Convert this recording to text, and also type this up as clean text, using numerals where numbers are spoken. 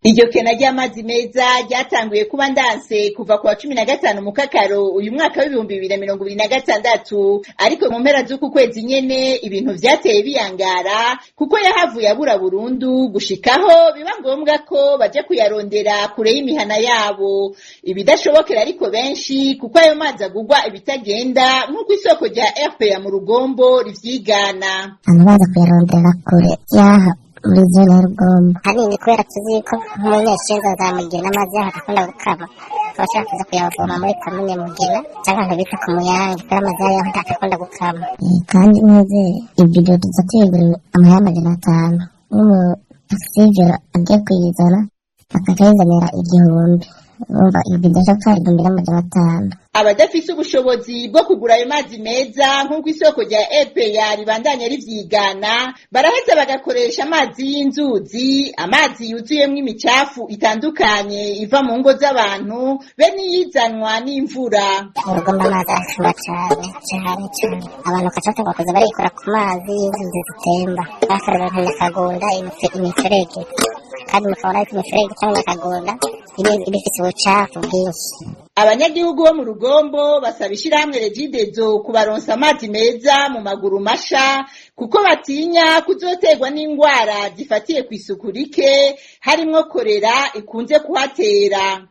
Iryo kena ry'amazi meza ryatanguye kuba ndanse kuva ku wa 15 Mukakaro uyu mwaka w'2026, ariko mu mpera z'uku kwezi nyene ibintu vyateye biyangara, kuko yahavuye abura burundu gushikaho biba ngombwa ko baja kuyarondera kure y'imihana yabo, ibidashobokera ariko benshi kuko ayo mazi agurwa ibitagenda, nk'uko isoko rya RPA mu Rugombo rivyigana. Abantu baza kuyarondera kure y'aha muri zone y'Urugombo hanini, kubera tuzi ko nk'umunyeshuri za Mugina amazi yaho adakunda gukama, abashaka kuza kuyavoma muri komine Mugina cyangwa ahantu bita ku Muyange, kubera amazi yaho adakunda gukama. Kandi neze ibido tuza tuyigura amahera 500, n'umutaxivero agiye kuyizana akayizanira 1000, urumva ibido aja gutwara 1500. Abadafise ubushobozi bwo kugura ayo mazi meza, nk'uko isoko rya EPA ribandanya rivyigana, baraheza bagakoresha amazi y'inzuzi, amazi yuzuyemwo imicafu itandukanye iva mu ngo z'abantu be n'iyizanwa n'imvura. Urugombo amazi arashuha cane cane cane, abantu bakaca batangura kuza barikora ku mazi y'inzuzi zitemba, bakaraba nka Nyakagunda, imiferege, kandi mukabona yuko imiferege cyangwa Nyakagunda iba ifise ubucafu bwinshi. Abanyagihugu bo mu Rugombo basaba ishirahamwe Regideso kubaronsa amazi meza mu maguru masha, kuko batinya kuzoterwa n'ingwara zifatiye kw'isuku rike, harimwo korera ikunze kuhatera.